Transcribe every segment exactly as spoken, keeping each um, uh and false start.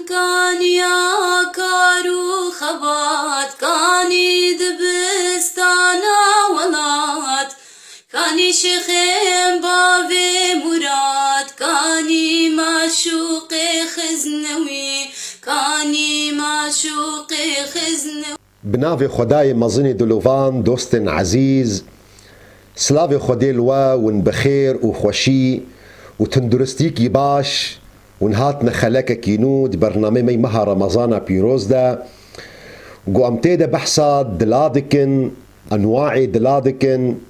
Kaniya kar û xebat, kanî dibistana welat, kanî şêxên bavê Murad, kanî maşûqê xiznewî, kanî maşûqê xiznewî. Bi navê Xwedayê mezinê dilovan, dostên ezîz, silavê Xwedê li we, win bi xêr û xweşî û tunduristîkî baş, win hatine xelekekî nû di bernameyê me yê meha Remezana pîroz de, ku em tê de behsa dila dikin, enwaê dila dikin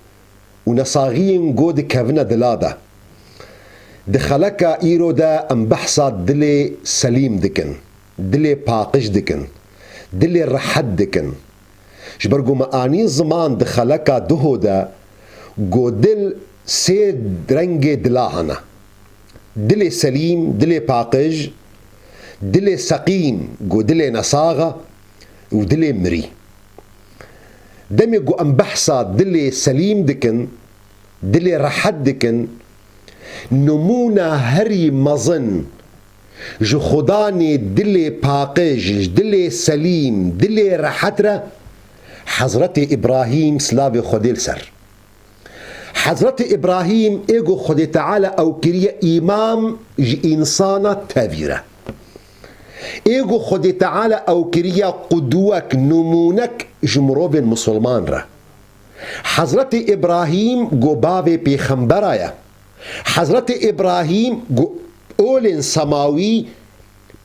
û nesaxiyên ku dikevine dila de. Di xeleka îro de em behsa dilê selîm dikin, dilê paqij dikin, dilê rehet dikin. Ji ber ku me anî ziman di xeleka duho de, ku dil sê rengê dila hene. Dilê selîm, dilê paqij, dilê seqîm, ku dilê nesax e û dilê mirî. Demê ku em behsa dilê selîm dikin, dilê rehet dikin, nimûna herî mezin ji xudanê dilê paqij, ji dilê selîm, dilê rehet re Hezretê Îbrahîm, silavê Xwedê li ser. Hezretê Îbrahîm ê ku Xwedê Teala ew kiriye îmam ji însana tevî re. Ê ku Xwedê Teala ew kiriye qudwek, nimûnek ji mirovên misilman re. Hezretê Îbrahîm ku bavê pêxembera ye. Hezretê Îbrahîm ku olên semawî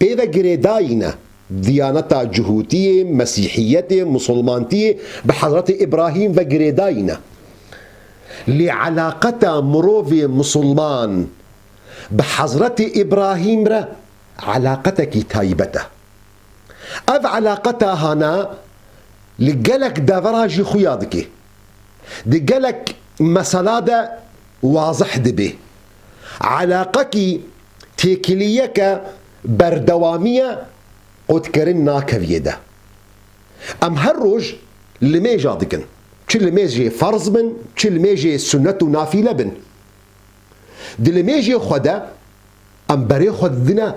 pê ve girêdayî ne. Diyaneta Cihûtiyê, Mesîhiyetê, Misilmantiyê bi Hezretê Îbrahîm ve girêdayî ne. Lê elaqeta mirovê misilman bi Hezretê Îbrahîm re elaqetekî taybet e. Ev elaqeta hana li gelek devera jî xuya dike. Di gelek mesela de wazih dibe. Elaqekî têkiliyeke berdewamî ye, qutkirin nakeviyê de. Em her roj limêja dikin. Çi limêjê ferz bin, çi limêjê sunnet û nafîle bin. Di limêjê xwe de em berê xwe didine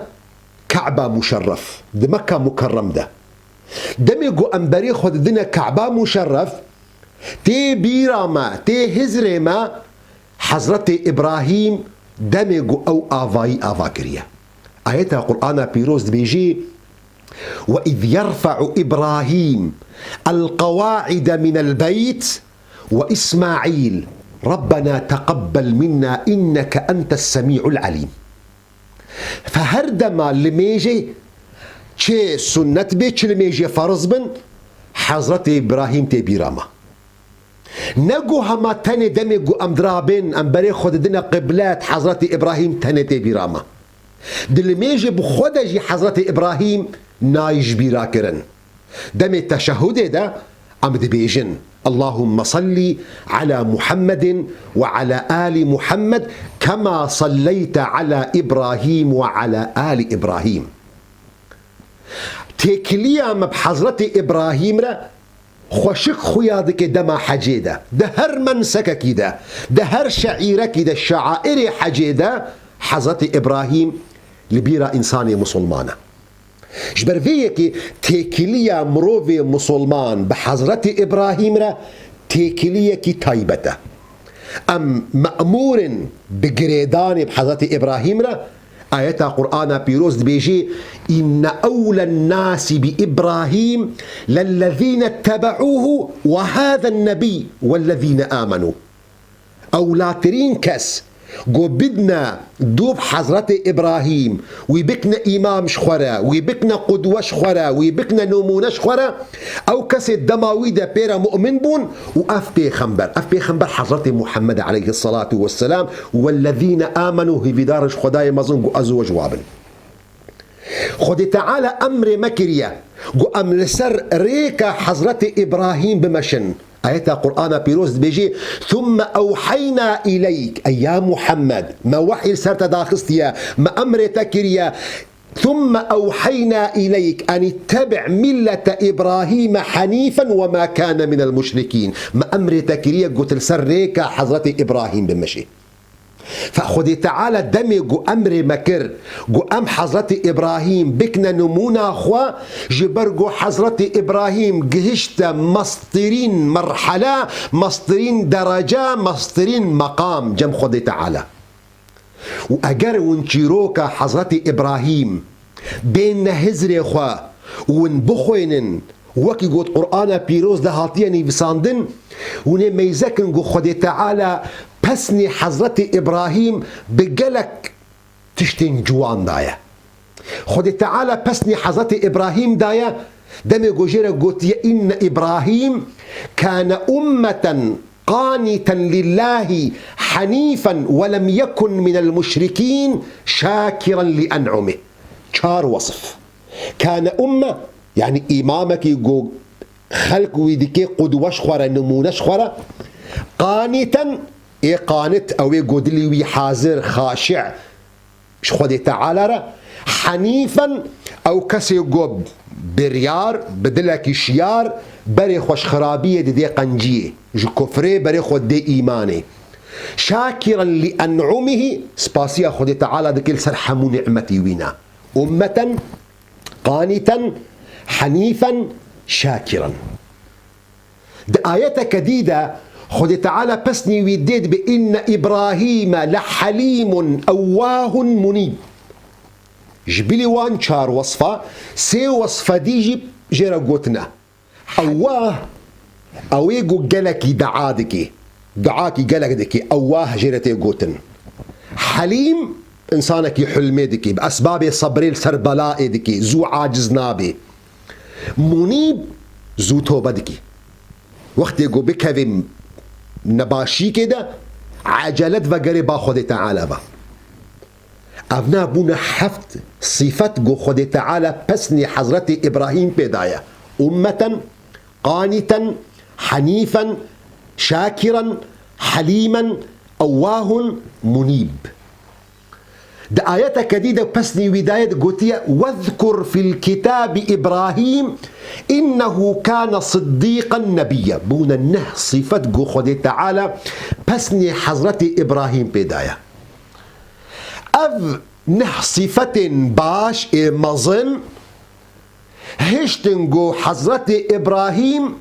Ke'ba Muşerref, di Mekka Mukerrem de. Demê ku em berê xwe didine Ke'ba Muşerref, tê bîra me, tê hizrê me, Hezretê Îbrahîm demê ku ew avayî ava kiriye. Ayeta Qur'ana Pîroz dibêjî, وإذ يرفع إبراهيم القواعد من البيت وإسماعيل ربنا تقبل منا إنك أنت السميع العليم. Fe her dema limêjê çi sunnet bê, çi limêjê ferz bin, Hezretê Îbrahîm tê bîra me. Ne ku hema tenê demê ku em dirabên, em berê xwe didine qiblet, Hezretê Îbrahîm tenê tê bîra me. Di limêjê bi xwe de jî Hezretê Îbrahîm nayê ji bîra kirin. Demê teşehudê de em dibêjin, اللهم صل على محمد وعلى آل محمد كما صليت على إبراهيم وعلى آل إبراهيم. Têkiliya me bi Hezretê Îbrahîm re xweşik xuya dike dema hecê de. Di her mensekekî de, di her şeîrekî de, şeairê hecê de Hezretê Îbrahîm li bîra însanê misilman e. Ji ber vê yekê têkiliya mirovê misilman bi Hezretê Îbrahîm re têkiliyekî taybet e. Em me'mûr in bi girêdanê bi Hezretê Îbrahîm re. Ayeta Qur'ana Pîroz dibêjî, إن أولى الناس بإبراهيم للذين اتبعوه وهذا النبي والذين آمنوا. Ewlatirîn kes ku bidine dû bi Hezretê Îbrahîm, wî bikine îmam ji xwe re, wî bikine qudwe ji xwe re, wî bikine nimûne ji xwe re, ew kesê dema wî de pê re mu'min bûn û ev pêxember, ev pêxember Hezretê Muhammed aleyhisselatu vesselam, والذين آمنوا, hêvîdar in ji Xwedayê mezin ku ez û we ji wa bin. Xwedê Teala emrê me kiriye ku em li ser rêka Hezretê Îbrahîm bimeşin. Ayeta Qur'ana Pîroz dibêjê, ثم أوحينا إليك, ey ya Muhammed, me wehy li ser te daxistiye, me emrê te kiriye. ثم أوحينا إليك أن اتبع ملة إبراهيم حنيفا وما كان من المشركين. Me emrê te kiriye ku tu li ser rêka Hezretê Îbrahîm bimeşî. Fe Xwedê Teala demê ku emrê me kir, ku em Hezretî Îbrahîm bikine nimûna xwe, ji ber ku Hezretî Îbrahîm gihişte mestirîn merhele, mestirîn derece, mestirîn meqam cem Xwedê Teala. Û eger hûn çîroka Hezretî Îbrahîm bên ne hizrê xwe û hûn bixwênin, wekî got Qur'ana Pîroz de hatiye nivîsandin, hûn ê meyze kin ku Xwedê Teala pesnê Hezretî Îbrahîm bi gelek tiştên ciwan daye. Xwedê Teala pesnê Hezretî Îbrahîm daye, demê ku jê re gotiye, "Inne Îbrahîm kâne ummeten qanîten lillâhi henîfen ve lem yekun minel muşrikîn şâkiren li en'umih." Çar wesf. Kâne umme, yanî îmamekî ku xelk wî dike qudwe ji xwe re, nimûne ji xwe re. Qanîten, ê qanit, ew ê ku dilî wî hazir, xaşi, ji Xwedê Teala re. Henîfen, ew kesê ku biryar, bi dilekî şiyar, berê xwe ji xirabiyê didê qenciyê, ji kufrê berê xwe didê îmanê. Şakiren li en'umihî, spasiya Xwedê Teala dike li ser hemû nîmetî wî ne. Ummeten qanîten henîfen şakiren. Di ayeteke dî de Xwedê Teala pesnî wî dê dibe, "Inne Îbrahîme le helîmun ewwahun munîb." Ji bilî wan çar wesfa, sê wesfa dî jî jê re gotine. Ewwah, ew ê ku gelekî dua dike, duakî gelek dike, ewwah jê re tê gotin. Helîm, însanekî hilmê dike, bi esbabê sebrê li ser belayê dike, zû aciz nabe. Munîb, zû tobe dike. Wextê ku bikeve nebaşîkê de, ecele divegerê ba Xwedê Teala ve. Evna bûne heft sifet ku Xwedê Teala pesnê Hezretî Îbrahîm pê daye. Ummeten, qanîten, henîfen, şakiren, helîmen, ewwahun, munîb. Di ayeteke dî de pesnî wî daye, digotiye, "Wezkur fil kitabî Îbrahîm, innehu kâne siddîqen nebiyye." Bûne neh sifet ku Xwedê Teala pesnê Hezretî Îbrahîm pê daye. Ev neh sifetên baş ê mezin hiştin ku Hezretî Îbrahîm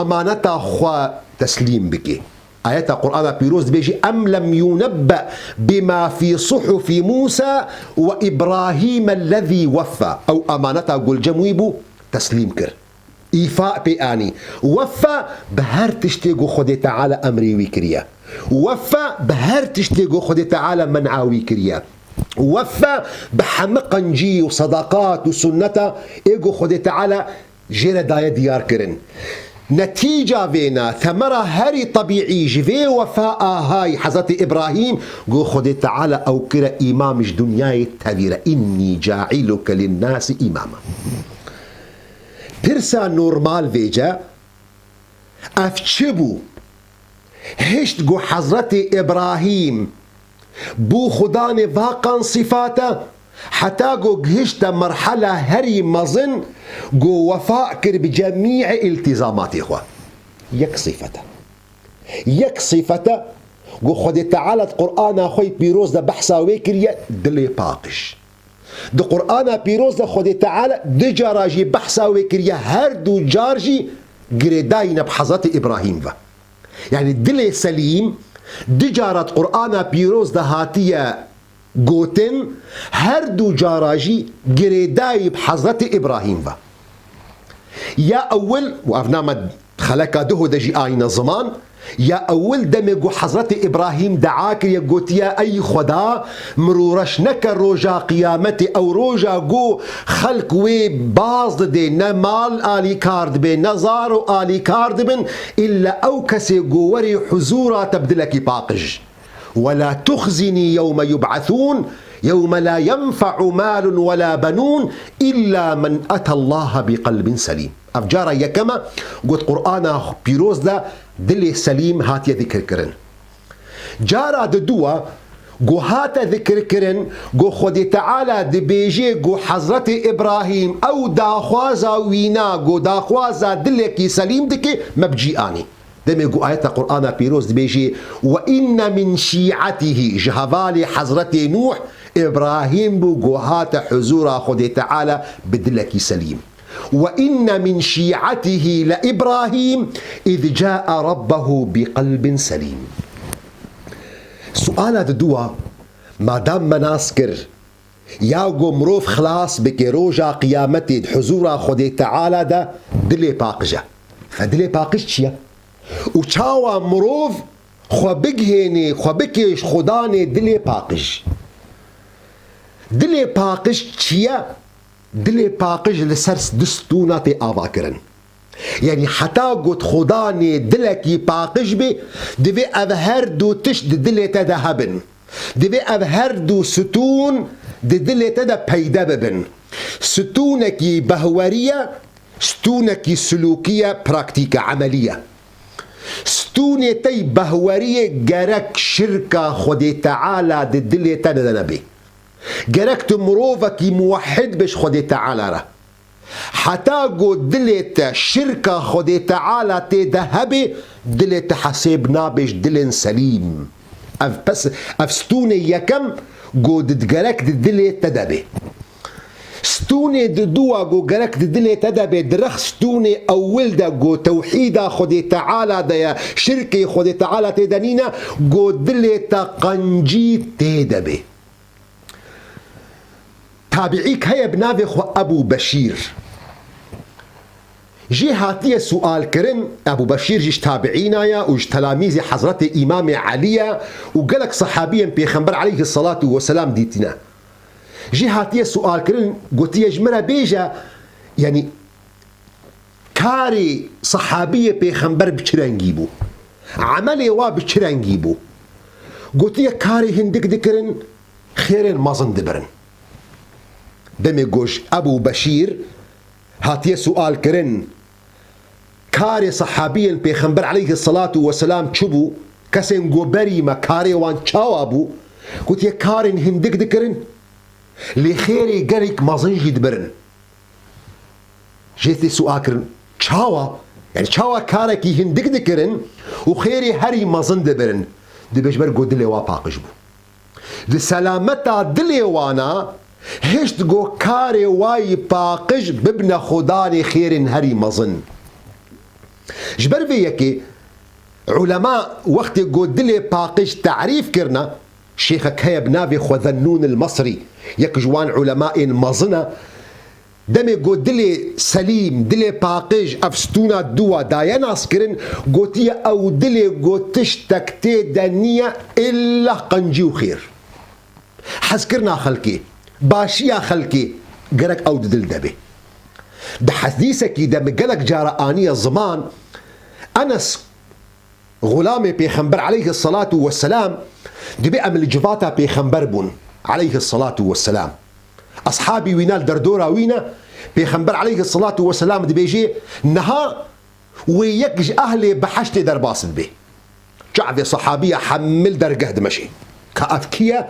emaneta xwe teslîm bike. Ayeta Qur'ana Pîroz dibêjî, "Em lem yunebbe bima fî suhufi Musa ve Îbrahîme lezî weffa." Ew emaneta ku li cem wî bû, teslîm kir. Îfa pê anî. Weffa bi her tiştê ku Xwedê Teala emrê wî kiriye. Weffa bi her tiştê ku Xwedê Teala men'a wî kiriye. Weffa bi heme qencî û sedaqat û sunneta ê ku Xwedê Teala jê re daye diyar kirin. Netîca vêna, themera herî tebîî ji vê wefa a hay Hezretî Îbrahîm, ku Xwedê Teala ew kire îmam ji dinyayê tevî re. "Înnî caîluke linnasî îmama." Pirsa normal vêce, ev çi bû? Hişt ku Hezretî Îbrahîm bû xudanê vaqan sifate, heta ku gihişte merhela herî mezin, ku wefa kir bi cemî îltîzamatê xwe. Yek sifete. Yek sifete ku Xwedê Teala di Qur'ana xwe yê pîroz de behsa wê kiriye, dilê paqij. Di Qur'ana Pîroz de Xwedê Teala du cara jî behsa wê kiriye, her du car jî girêdayî ne bi Hezretî Îbrahîm ve. Yanî dilê selîm du cara di Qur'ana Pîroz de hatiye gotin, her du cara jî girêdayî bi Hezretî Îbrahîm ve. Ya ewil, û ev name xeleka duho de jî ayîne ziman, ya ewil demê ku Hezretî Îbrahîm dua kiriye, gotiye, "Ey Xweda, min rûreş neke roja qiyametê, ew roja ku xelk wê baz didê, ne mal alîkar dibe, ne zaro alîkar dibin, îlla ew kesê ku werê huzûra te bi dilekî paqij." "Ve la tuxzinî yewme yub'esûn, yewme la yenfe'u malun ve la benûn, îlla men etallahe bi qelbin selîm." Ev cara yekem e, got Qur'ana Pîroz de dilê selîm hatiye zikirkirin. Cara diduwa ku hate zikirkirin, ku Xwedê Teala dibêje ku Hezretê Îbrahîm ew daxwaza wîna, ku daxwaza dilekî selîm dike, me bi cî anî. Demê ku ayeta Qur'ana pîroz dibêjê, "Ve inne min şî'etihî", ji hevalê Hezretê Nûh, Îbrahîm bû ku hate huzûra Xwedê Teala bi dilekî selîm. "Ve inne min şî'etihî le Îbrahîm, îz câe rabbehu bi qelbin selîm." Suala di dua, madam me nas kir, ya ku mirov xilas bike roja qiyametê di huzûra Xwedê Teala de, dilê paqij e. Fe dilê paqij çi ye? Û çawa mirov xwe bigihênê, xwe bikêş Xudanê dilê paqij? Dilê paqij çi ye? Dilê paqij li ser du stûna tê avakirin. Yanî heta got Xudanê dilekî paqij bê, divê ev her du tişt di dilê te de hebin. Divê ev her du stûn di dilê te de peyde bibin. Stûnekî behwerî ye, stûnekî silûkî ye, praktîk e, emelî ye. Stûnê te yî behweriyê gerek şirka Xwedê Teala di dilê te de nebê. Gerek tu mirovekî muwehhid bê ji Xwedê Teala re. Heta ku dilê te şirka Xwedê Teala tê de hebê, dilê te hesêb nabê ji dilên selîm. Ev pes, ev stûnê yekem ku di, gerek di dilê te de bê. Stûnê di dua ku gerek di dilê te de bê, di rex stûnê ewil de ku tewhîda Xwedê Teala de ye, şirkê Xwedê Teala tê de nîne, ku dilê te qencî tê de bê. Tabiîk heye bi navê xwe Ebû Beşîr. Jê hatiye sual kirin, Ebû Beşîr jî ji tabiîna ye û ji telamîzê Hezretê Îmamê Elî ye û gelek sehabiyên Pêxember aleyhisselatu vesselam dîtine. Jê hatiye sual kirin, gotiye, ji min re bêje, yanî karê sehabiyê Pêxember bi çi rengî bû? Emelê wa bi çi rengî bû? Gotiye, karê hindik dikirin, xêrên mezin dibirin. Demê ku ji Ebû Beşîr hatiye sual kirin, karê sehabiyên Pêxember aleyhisselatu vesselam çi bû? Kesên ku berî me karê wan çawa bû? Gotiye, karên hindik dikirin, lê xêrê gelek mezin jî dibirin. Jê tê sual kirin, çawa? Yanî çawa karekî hindik dikirin û xêrê herî mezin dibirin? Dibê ji ber ku dilê wa paqij bû. Di selameta dilê wana hişt ku karê wa yî paqij bibne Xudanê xêrên herî mezin. Ji ber vê yekê ulema wextê ku dilê paqij tarîf kirine, şêxek heye bi navê xwe Zennûn el Mesrî, yek ji wan ulemaên mezin e, demê ku dilê selîm, dilê paqij, ev stûna dû wa daye naskirin, gotiye, ew dilê ku tiştek tê de niye illa qencî û xêr. Hezkirina xelkê, başiya xelkê gerek ew di dil de be. Di hedîsekî de min gelek cara aniye ziman, Enes, xulamê Pêxember aleyhisselatu vesselam, dibê em li civata Pêxember bûn aleyhisselatu vesselam. Eshabî wîna li derdora wî ne, Pêxember aleyhisselatu vesselam dibêjê, niha wê yek ji ehlê beheştê derbas bibe. Çavê sehabiya hemil dergeh dimeşê. Ka ev kî ye?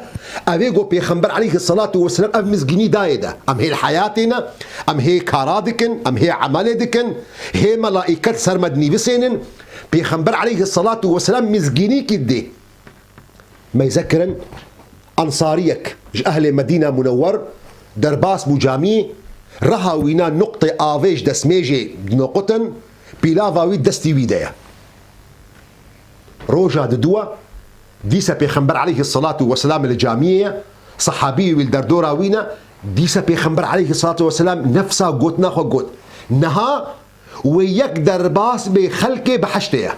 Ev ê ku Pêxember aleyhisselatu vesselam ev mizgînî dayê de. Em hê li heyatê ne, em hê kara dikin, em hê emelê dikin, hê melaiket ser me dinîvisênin. Pêxember aleyhisselatu vesselam mizgînîkî dê. Meyze kirin, ensariyek ji ehlê Medîna Munewwer derbas bû camiyê, reha wîna nuqtê avê ji destmêjê dinoqutin, pîlava wî destî wî de ye. Roja diduwa, dîse Pêxember aleyhisselatu vesselam li camiyê ye, sehabiyê wî li derdora wî ne, dîse Pêxember aleyhisselatu vesselam nefsa gotina xwe got. Niha wê yek derbas bê xelkê beheştê ye.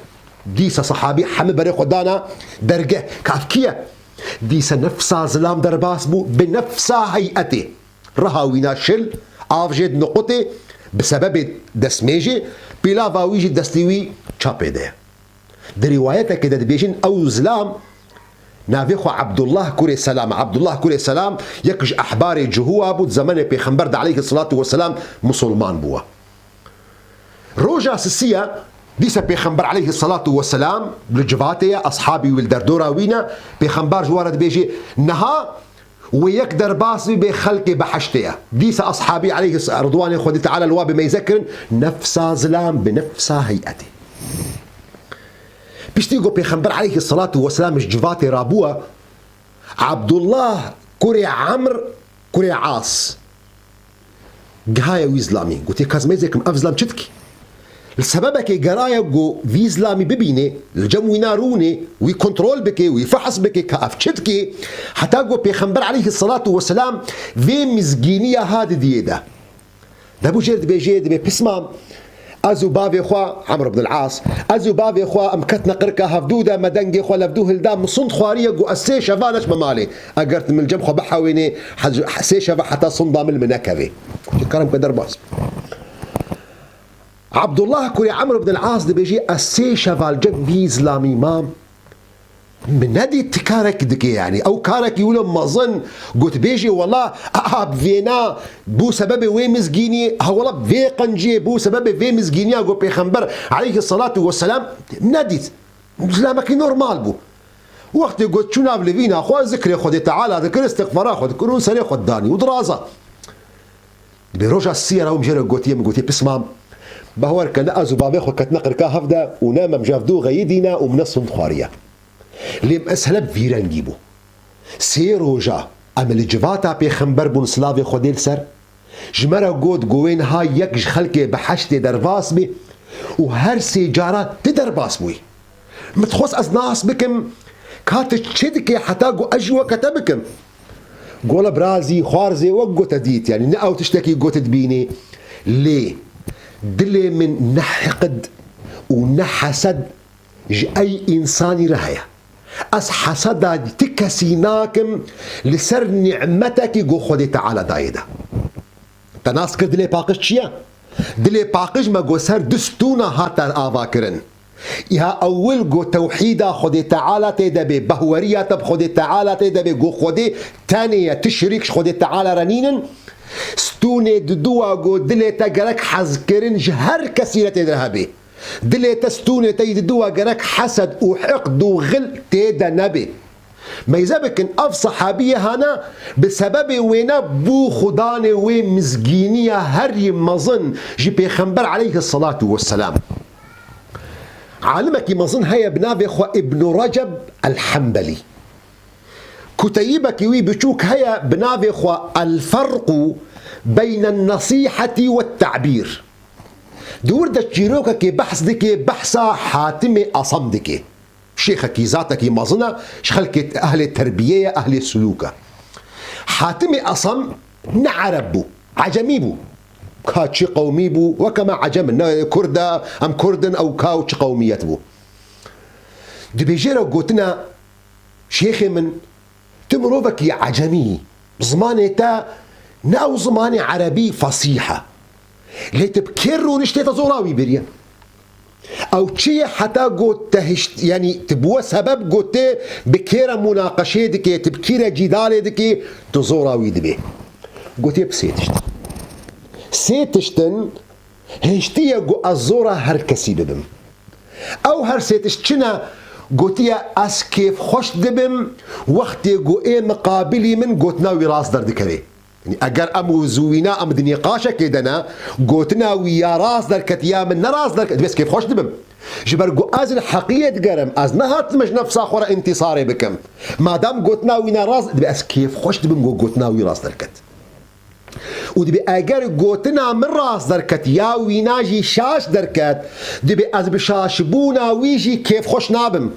Dîsa sehabî hemî berê xwe dana dergeh. Ka ev kî ye? Dîsa nefsa zilam derbas bû, bi nefsa heyetê. Reha wîna şil, av jê diniqutê, bi sebebê destmêjê, pîlava wî jî destî wî çapê de ye. Di rîwayetekê de dibêjin, ew zilam navê xwe Abdullah kurê Selam. Abdullah kurê Selam yek ji ehbarê Cihûwa bû, di zemenê Pêxember de aleyhisselatu vesselam musulman bûwe. Roja sisiya dîsa Pêxember aleyhisselatu vesselam li civatê ye, eshabî wî li derdora wî ne. Pêxember ji wan re dibêjê, niha wê yek derbas bê xelkê beheştê ye. Dîsa eshabî aleyhis-, ridwanê Xwedê Teala li wa bi meyze kirin, nefsa zilam bi nefsa heyetê. Piştî ku Pêxember aleyhisselatu vesselam ji civatê rabûwa, Abdullah kurê Amr kurê As gihaye wî zilamî. Gotiye, ka ez mêzê kim, ev zilam çi dikî? Li sebebekê geraye ku vî zilamî bibînê, li cem wîna rûnê, wî kontrol bike, wî fehs bike ka ev çi dikê, heta ku Pêxember aleyhisselatu vesselam vê mizgîniya ha didiyê de. Debû jêr dibêjê, dibê, pismam, ez û bavê xwe, Amr ibn al-As, ez û bavê xwe em ketine qirka hevdû de, me dengê xwe levdû hilda, min sund xwariye, got, ez sê şeva neçme malê. Eger tu min cem xwe bihewênê, hez-, sê şeva heta sunda min li min nekevê. Gotiye, kerem ke derbas. Abdullah kurê Amr ibn al-As dibêjî, ez sê şeva li cem vî zilamî mam. Min nedît ti karekî dike, yanî ew karekî wilo mezin, got bêjê wela, aha, vêna bû sebebê wê mizgînî, ha wela vê qenciyê bû sebebê vê mizgîniya, got Pêxember aleyhisselatu vesselam, nedît. Zilamekî normal bû. Wextê got çû nav livîna xwe, zikrê Xwedê Teala dikir, îstixfara xwe dikir û serê xwe didanî û diraza. Dibê roja siyê re wim jê re gotiye, min gotiye, pismam, bawer ke ne ez û bavê xwe ketine qirka hev de û ne me ji hevdû xeyidîne û min ne sund xwariye. Lê mesele bi vî rengî bû. Sê roja em li civata Pêxember bûn, silavê Xwedê li ser, ji me re got, got wê niha yek ji xelkê beheştê derbas bê û her sê cara tu derbas bûyî. Min dixwest ez nas bikim ka tu çi dikê heta got ez jî weke te bikim. Gola birazî, xwarzê, wek got te dît, yanî ne ew tiştekî got dibînê. Lê dilê min ne hiqd û ne hesed ji ey însanî re heye. Ez heseda ti kesî nakim li ser nîmetekî ku Xwedê Teala dayê de. Te nas kir dilê paqij çi ye? Dilê paqij me got ser du stûna hate avakirin. Îha ewil got tewhîda Xwedê Teala tê de bê, behweriya te bi Xwedê Teala tê de bê, got Xwedê tenê ye, ti şirîk ji Xwedê Teala re nînin. Stûnê diduwa got dilê te gerek hezkirin ji her kesî re tê de hebe. Dilê te, stûnê te yî diduwa gerek hesed û hiqd û xil tê de nebe. Meyze bikin, ev sehabiyê hana bi sebebê wêne bû xudanê wê mizgîniya herî mezin ji Pêxember aleyhisselatu vesselam. Alimekî mezin heye bi navê xwe Îbnû Receb el-Hembelî. Kuteyîbekî wî biçûk heye bi navê xwe El-Ferqu beyne Nesîhetî we Te'bîr. Di wir de çîrokekê behs dike, behsa Hatimê Esem dike. Şêxekî, zatekî mezin e, ji xelkê ehlê terbiyê ye, ehlê sulûk e. Hatimê Esem ne Ereb bû, Ecemî bû. Ka çi qewmî bû, weke me Ecem in, ne Kurd e, em Kurd in, ew ka û çi qewmiyet bû. Dibêjê re gotine, şêxê min, tu mirovekî Ecemî yî, zimanê te ne ew zimanê Erebî fesîh e. Lê tu bi kê rûniştê te zora wî biriye. Ew çi ye heta got te hişt, yanî tu bi we sebeb got te bi kê re munaqeşê dike, tu bi kî re cîdalê dike, tu zora wî dibê. Gotiye bi sê tişt. Sê tiştin hiştiye got ez zora her kesî bibim. Ew her sê tişt çi ne? Gotiye ez kêfxweş dibim wextê got ê miqabilî min gotina wî rast derdikeve. Yanî eger em û zûwîna em di nîqaşekê de ne, gotina wî ya rast derket ya min ne rast derket, divê ez kêfxweş dibim. Ji ber ku ez li heqiyê digerim, ez nehatime ji nefsa xwe re întîsarê bikim. Madam gotina wî ne rast, divê ez kêfxweş dibim ku gotina wî rast derket. Û divê eger gotina min rast derket ya wîna jî şaş derket, divê ez bi şaşbûna wî jî kêfxweş nabim.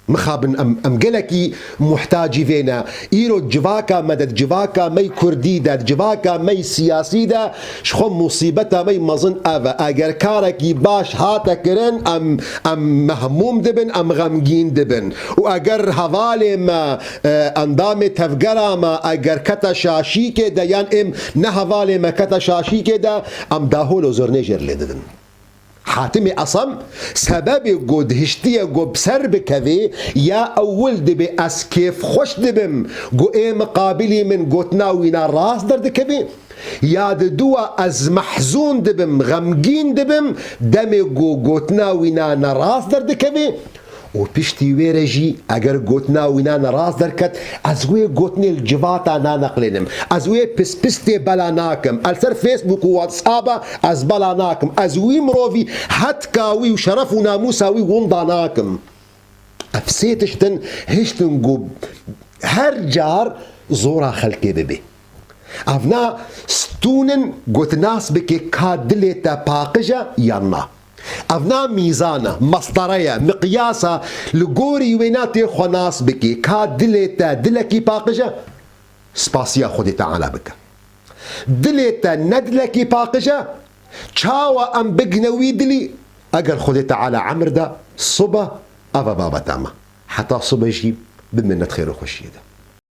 Mixabin em, em gelekî muhtacî vê ne. Îro civaka me de, di civaka me yî kurdî de, di civaka me yî siyasî de ji xwe musîbeta me yî mezin ev e. Eger karekî baş hate kirin, em, em mehmûm dibin, em xemgîn dibin. Û eger hevalê me, e, endamê tevgera me, eger kete şaşîkê de, yan êm ne hevalê me kete şaşîkê de, em dahol û zurnê jê re lê didin. Hatimê Esem, sebebê ku dihiştiye ku bi ser bikevê, ya ewil dibê ez kêfxweş dibim ku ê miqabilî min gotina wîna rast derdikevê, ya diduwa ez mehzûn dibim, xemgîn dibim, demê ku gotina wîna ne rast derdikevê, Û piştî wê re jî eger gotina wî ne rast derket, ez wê gotinê li civata naneqlênim. Ez wê pispistê bela nakim. Ez li ser Facebook û WhatsApp-a ez bela nakim. Ez wî mirovî hetka wî û şeref û namûsa wî winda nakim. Ev sê tiştin hiştin ku her car zora xelkê bibe. Ev na stûnin ku tu nas bikê ka dilê te paqij e yan na. Ev na mîzan e, mestare ye, miqyas e, li gorî wê na tê xwe nas bikê ka dilê te dilekî paqij e, spasiya Xwedê Teala bike. Dilê te ne dilekî paqij e, çawa em bigihne wî dilî? Eger Xwedê Teala emir da, sibe, ev e babeta me. Heta sibe jî bimîne di xêr û xweşiyê de.